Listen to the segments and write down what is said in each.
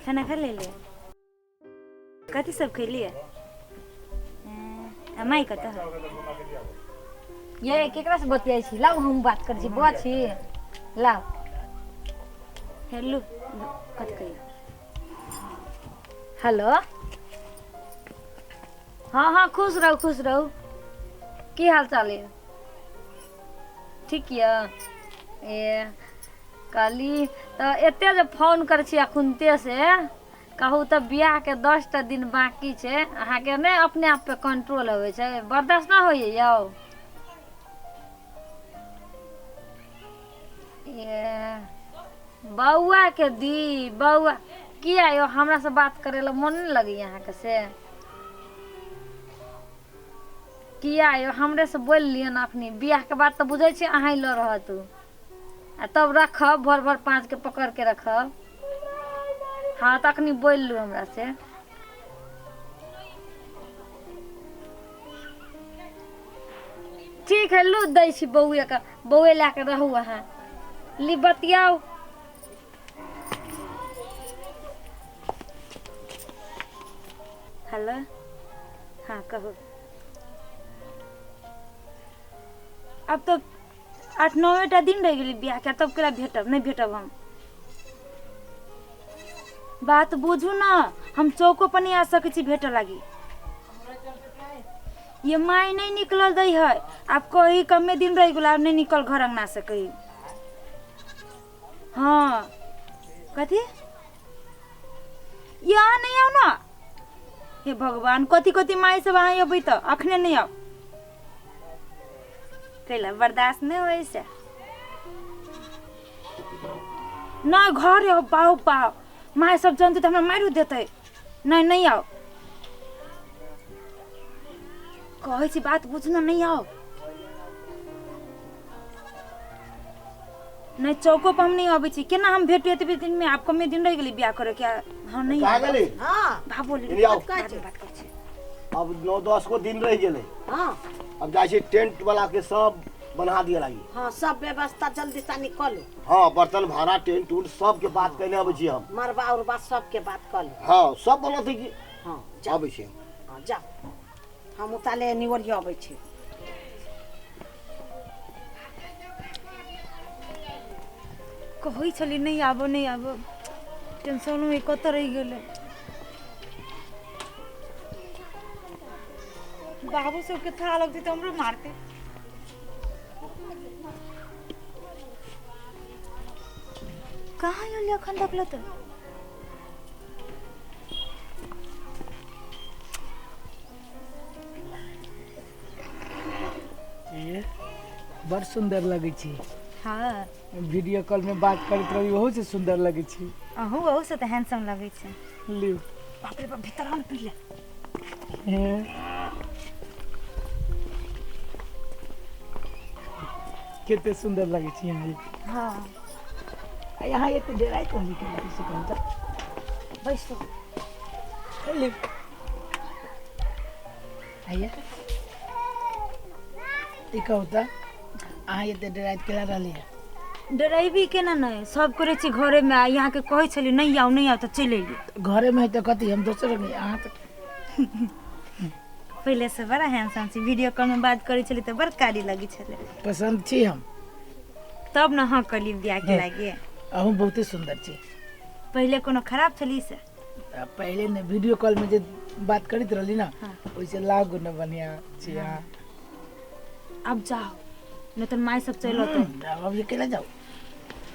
खाना खा लेलियै? कथी सब खैलियै? आ माय कतऽ है? ये केकरा से बतियाइ छी? लाउ, हम बात करै छी। बौआ छी, लाउ। हेलो, कथी कहियै? हेलो। हँ हँ, खुश रहू, खुश रहू। की हाल चाल यऽ? ठीक यऽ। ए कहली तऽ एते जे फोन करै छी अखुनते से कहू तऽ, बियाहके 10टा दिन बाँकी छै, अहाँके नहि अपने आप पे कंट्रोल होइ छै? बर्दाश्त नहि होइए यौ? ए बौआके दी बौआ किया यौ, हमरासँ बात करै लए मोन नहि लगैए अहाँके से? किया यौ, हमरेसँ बोलि लिअ ने अखनी। बियाहके बाद तऽ बुझै छियै अहीँ लऽ रहत उ, आ तब रखब भर भर पाँचके पकड़के रखब। हँ, तऽ अखनी बोलि लू हमरा से। ठीक है, लू दै छी बौएके, बौए लए कऽ रहू अहाँ। ली, बतियाउ। हेलो, हँ कहू। आब तऽ 8-9 टा दिन रहि गेलै बियाहके, तब केला भेटब? नहि भेटब हम। बात बुझू ने, हम चौको पर नहि आ सकै छी भेटऽ लागी। ये माय नहीं निकलल दै है। आब कही कमे दिन रहि गेल, आब नहीं निकल घर अंगना से कही। हाँ, कथी? यहाँ नहीं आउ ना। हे भगवान, कथी कथी माय सब अहाँ अबै तऽ अखने नहीं आउ कैला बर्दाश्त नहीं होइ से नहीं घर आउ। बाउ बाउ, माय सब जानते तऽ हमरा मारि देतै। नहीं, नहीं आउ कहै छी, बात बुझना, नहीं आउ। नहीं, चौको पर हम नहीं अबै छी। केना हम भेटू एतबे दिनमे? आब कमे दिन रहि गेलै बियाह करे के। हाँ, नहीं कहाँ आउ। गेली? हाँ। भा बोली। एने आउ। बाद में बात करै छी। अब 9-10 गो दिन रह गेलै। हाँ। अब जाइ छी टेंट वाला के सब बना दिए लागी। हाँ, सब व्यवस्था जल्दी से निकल लो। हाँ, बर्तन भाड़ा टेंट उंट सबके बात कहने अबै छी हम। मरबा उरबा सबके बात कर लो। हाँ, सब बनत है कि। हाँ, जा। अबै छी हम। हाँ, जा, हम उताले निवरिया अबै छी। कहै छली नहि आबो, नहि आबो। टेंशन होइ कतऽ रहि गेलै। बाबू सबके था लगतै तऽ हमरो मारतै। कहाँ गेलै अखन तक लऽ तऽ? ए, बड़ सुंदर लगै छी। हाँ। वीडियो कॉल में बात करैत रही, ओहू से सुंदर लगै छी। अहूँ ओहू से तऽ हैंडसम लगै छै। लिउ। बाप रे बाप, भीतर आउ ने पहिले। हे। कते सुंदर लगै छी अहाँ। हाँ। आ यहाँ एते डेराइ कोन के से कहू तऽ? बैसू। लिउ। आइए, ई कहू तऽ, अहाँ एते डराइत केला रहली है? डराइबी केना नहि? सब करै छी घरेमे आ यहाँके कहै छली नहि आउ, नहि आउ, तऽ चलि एली। घरेमे है तऽ कथी, हम दोसर नहि अहाँ तऽ। पहिले से बड़ा हैंडसम छी। वीडियो कॉल में बात करै छली तऽ बड़ कारी लगै छलै। पसन्द छी हम? तब ने हाँ कहली बियाह के लागे। अहूँ बहुते सुंदर छी। पहिले कोनो खराब छली से? आ पहिले ने वीडियो कॉल में जे बात करैत रहली ना, ओहिसे लाख गुना बढ़िया छी अहाँ। अब जाओ, नहीं तो माय सब चलि अतै। अब ये केला जाओ,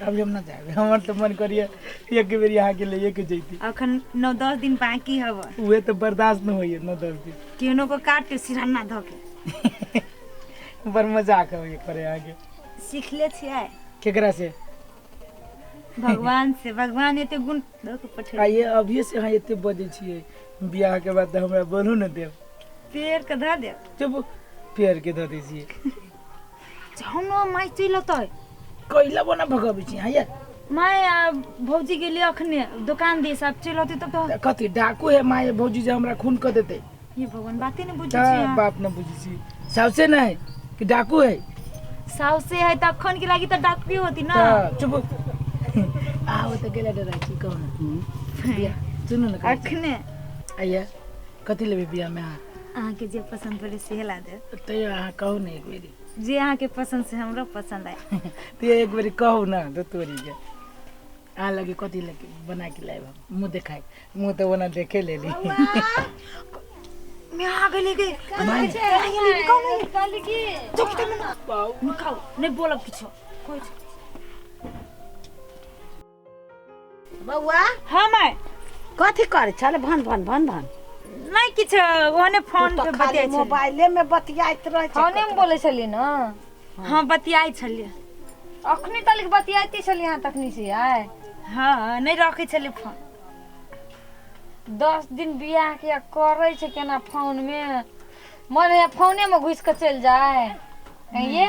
अब हम ना जाएब। हमर तऽ मन करिए एक बेर यहाँ के लइए के जैती। अखन 9-10 दिन बाकी हव। उहे तऽ बर्दाश्त न होइए 9-10 दिन। केनो को काट के सिरहना धऽ के। बड़ मजाक होइए करे अहाँके। सीखले छियै। केकरा से? भगवान से, भगवान एते गुण दऽ के पठेलकै। आइए, अभिये से अहाँ एते बजै छियै, बियाह के बाद तऽ हमरा बोलू न देब। पेड़ के धऽ देब। चुप, पेड़ के धऽ दै छियै। जाउ ने, माय चलि अतै। कैला बना भगबै छी अहाँ ये? माय आ भौजी गेली अखने दोकान दिस, आब चलि अतै तब तऽ। तऽ कथी डाकू है माय भौजी जे हमरा खून कऽ देतै? हे भगवान, बाते नहि बुझै छी तऽ अहाँ। बाप न बुझै छी, साउसे नहि कि डाकू है? साउसे है तऽ अखन के लागी तऽ डाकुए होती ना। तऽ चुप। आहो तऽ गेला डराइ छी कहू ने बियाह सुनू ने कहै छी। अखने आइया कथी लेबै बियाहमे अहाँ अहाँके जे पसन्द पड़े से ला देब तैयो अहाँ कहू ने एक बेरी जे अहाँके पसन्द से हमरो पसन्द आए तैयो एक बेरी कहू ने तोरीके अहाँ लगे कथी लगे बना के लायब हम मुँह देखाय मुँह तऽ ओना देखे लेली मैं आ गेली गे कहली की नुकाउ नहीं बोलब किछो कोइ बौआ हाँ माय कथी करै छल भन भन भन भन नहीं किछो ओने फोन तू पे तऽ खाली बतियाइ छलियै मोबाइले में बतियाइत रहै छै फोने में बोलै छलियै ने हाँ बतियाइ छलियै अखनी तलिक बतियाइते छलियै अहाँ तखनी से आय हाँ नहीं रखै छलियै फोन 10 दिन बियाह के करै छै केना फोन में मन है फोने में घुसि के चलि जाय ये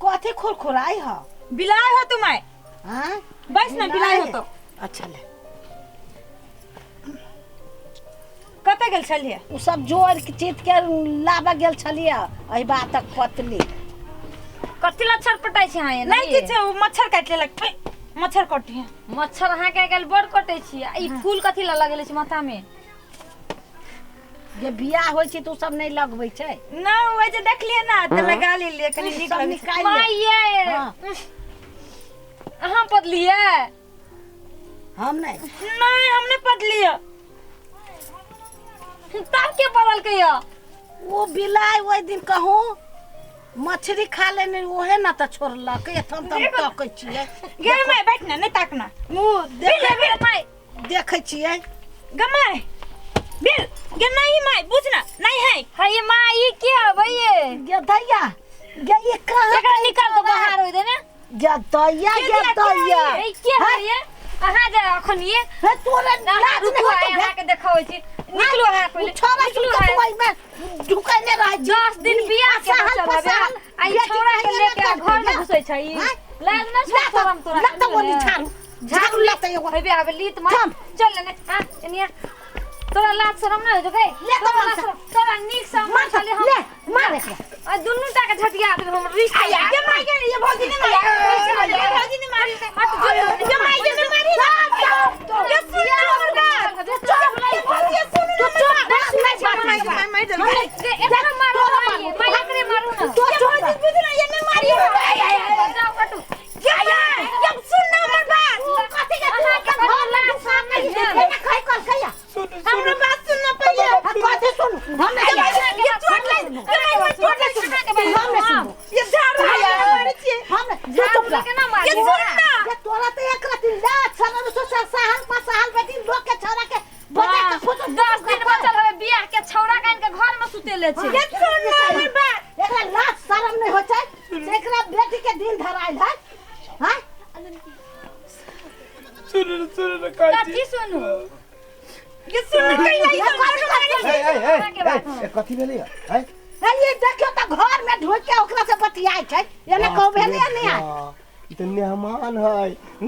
कथी खुरखुराइ ह बिलाइ हो तू माय हाँ बस ना बिलाइ हो तो अच्छा ले कतऽ गेल छलियै ओ सब जोड़ के चीत के लाबऽ गेल छलियै एहि बातक पतली कथी ला छटपटाइ छै अहाँ एना नहीं किछो ओ मच्छर काटि लेलक मच्छर कटी है मच्छर अहाँके आइ काल्हि बड़ कटै छी आ ई फूल कथी ला लगेले छी माथा में जे बियाह होइ छै तऽ ओ सब नहि लगबै छै ना ओ जे देखलियै ना तऽ लगा लेलियै कनि नीक सब लगै छै। निकालि ले। माय ये हाँ। अहाँ पदलियै हम नहि नहीं हम नहीं पदलियै तब के बदलकै यऽ ओ बिलाइ ओहि दिन कहूँ मछली खा लेने ओहे ना तऽ छोड़लक एथम तम तकै छियै गे माय बैठ ना नहीं ताकना मुँह बिल बिल माय देखै छियै गे my bill गे नहीं माय बुझ ना नहीं है हे माँ ई के हबै ये गे दैया गे ई कहाँ एकरा निकाल दो बाहर होय दे ने गे दैया गे दैया ई के है ये अहाँ जे अखन ये हे तोरे ना लाज रुकू नहि आइ होतौ अहाँके देखाबै छी निकलू अहाँ ओ पहिले छोरा निकलू सुन के अहाँ। तू एहिमे ढुकैने रहै छी 10 दिन बियाह के असहल बचल हबे पसहल आ ई बेटी छौड़ा के कहिया लेके ना घर में करतै, घुसै छै ई हाँ? लाज ना ला छोड़ हम तोरा ला तऽ ओनी झाड़ू झाड़ू ला तऽ एगो हेबे आबे लीत मार थम। चल ने हां एनिया तोरा लाज शरम नै होइ छौ गै ले तऽ तोरा मार लाज शरम तोरा नीक से मार छले हम ले मार एकरा आ दुनू टा के झटिया देब हम रिश्ता गे माय गे ये भौजी ने मारी ये भौजी ने मारी ये माय गे ने मारी ये सुन ना हमर बात ये भौजी सुन ना मार मार मार दे एकरा मारू माय एकरे मारू ना तो ये चुप भौजी बुझ ना ये ने मारी जाओ कटू ये माय ये सुन ना हमर बात कथी के तू के घर में घुसा के एना खाइ कल कहिया हमरो बात सुन ना पहिले हाँ, कथी सुन हम नहीं ये चोट लग ये माय चोट लग हम नहीं सुनबो ये झाड़ू मारे छियै हम नहीं तू चुप रह केना मारी ये सुन ना ये तोरा तो एक रति ला छना सो सहल पसहल बेटी लोग के छोरा के बजा के फुट 10 दिन बचल हवे बियाह के छौड़ा कान के घर में सुतेले छै ये सुन ना हमर बात एकरा लाज शरम नहीं होइ छै से एकरा बेटी के दिन धराइल है हाँ सुनू ने सुनू ने कहै छी कथी सुनू ये सुन ना कहिया ये कथी कथी ए ए ए ए कथी भेलै है हे ये देखियो तऽ घर में ढुक के ओकरा से बतियाइ छै एना कहबे नहीं नहीं आय ई तऽ मेहमान है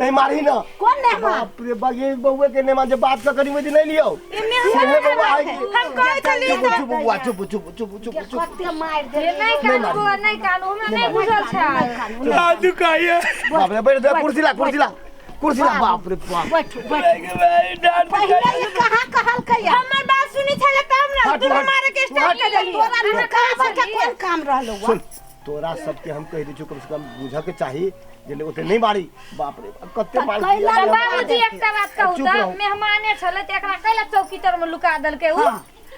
नहीं मारही ना कोन मेहमान? बाप रे बा ये बउआ के मेहमान जे बात करी में नहीं लियो ये मेहमान हे बउआ है हम कहै छलियै चुप चुप बउआ चुप चुप चुप चुप के चुप कते मारि ये देले नहीं कानू बौआ नहीं कानू हमरा नहीं बुझल छै ना दुखाइए बाप रे बैठ जा कुर्सी ला कुर्सी ला कुर्सी ला बाप रे बाप बैठू बैठू भाई डांट पहिले ई कहाँ कहलकै या हमर बात सुनी छले तब ना हट, दुनू हट, मारे के स्टार्ट कर देलियै तोरा लुकाबऽ के कोन काम रहलौ सुन तोरा सबके हम कहि दै छियौ कम से कम बुझऽ के चाही जे ओते नहीं मारी बाप रे बाप, कते तऽ मारी कैला तऽ बाबूजी एकटा बात कहू चुप तऽ रहू। मेहमाने छलै तऽ एकरा कैला चौकी तर में लुका देलकै उ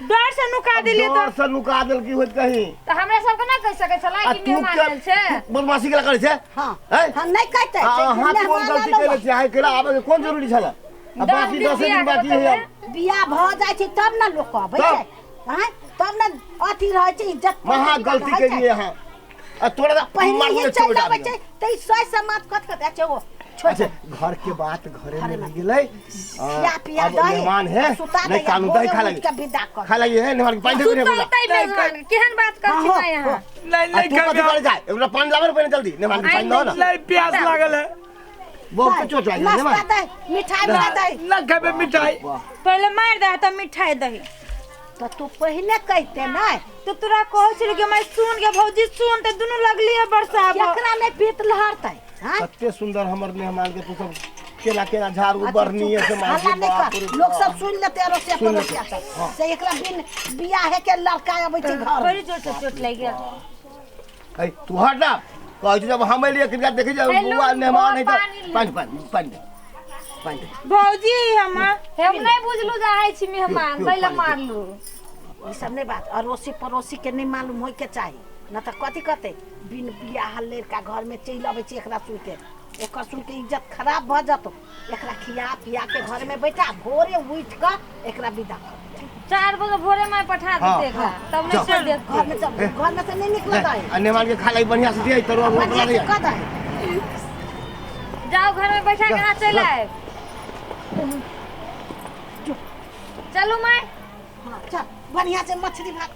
डर से नुका देलियै डर से नुका देलकी होइत कहीं तऽ हमरा सबके नहि कहि सकै छलै आ कि तू मेहमान के आयल छै बदमाशी केला करै छै हाँ हैं? हाँ नहीं कहते आ अहाँ कोन गलती केले छी अहाँ केला आबे के कोन जरूरी छलै आ बाकी 10 10 दिन दिन बाकी है अब। बियाह भऽ जाइ छै तब ने लोक अबै छै आँय तब ने अथी रहै छै इज्जत महा गलती केलियै अहाँ आ तोरा तऽ पहिने मारने ही चोट चलि अबै आबि छै तऽ ई सोच समाज कत कत अच्छा ओ छोड़ अच्छा घर के बात घरे में रह गेलै खिया पिया अब दही मेहमान है सुता नहीं दही कानू दही खा लगी के विदा कर खा लगी है मेहमान के पानी दे सुतल तै मेहमान केहन बात कर छी हाँ, तै अहाँ नहीं आ नहीं तू कथी खाबे करे जाए एकरा पानी लाबे ने पहिने जल्दी मेहमान के पानी दो ना नहीं प्यास लागल है बहुत के चोट लागि गेलै नाश्ता मेहमान दे मिठाई बना दे ना खाबे मिठाई वाह पहिले मारि दे तब मिठाई दही तऽ तू पहिले कहिते नहि तऽ तोरा कहै छलै कि माय सुन के भौजी सुन तऽ दुनू लगलियै बरसाबऽ केकरा नहि पीत लहरतै हाँ कते सुंदर हमर मेहमान के तू सब केना केना झाड़ू अच्छा, बढ़नी चुप, से मार हल्ला के नहि बाप कर। रे लोग बाप। सब सुन लेते अड़ोसिया सुन लेतै, पड़ोसिया सब हाँ। से एकरा बिन बियाहे के लड़का अबै छै घर बड़ी जोर से चोट लागि गेल। है तू हट ना, कहै छी जब हम एलियै किनका देखै छै हे, बौआ लू, मेहमान है तऽ पानी ले। पानि पानि पानि दे, पानि दे। भौजी हमर हम नहीं बुझलू जे आइ छी मेहमान, पियो, तै लए पानी पियो। मारलू। ई सब नहीं बात, अड़ोसी पड़ोसी के नहीं मालूम होय के चाही न तऽ कथी कहते, बिन बियाह लड़का घर में चलि अबै छै। एकरा सुन के, एकर सुन के इज्जत खराब भऽ जतो। एकरा खिया पिया के घर में बैठा, भोरे उठि कऽ एकरा विदा कर दिया। 4 बजे भोरे में पठा हाँ। देते एकरा, तब नहीं चल। छोड़ देते। घर में चल, घर में से नहीं निकल दे। आ मेहमान के खा लाई बढ़िया से दियै तरुआ रोटी बढ़िया से दियै। कऽ दे। जाओ घर में बैठा के अहाँ चलि आयब। चलू माय। हाँ चल, बढ़िया से मछली भात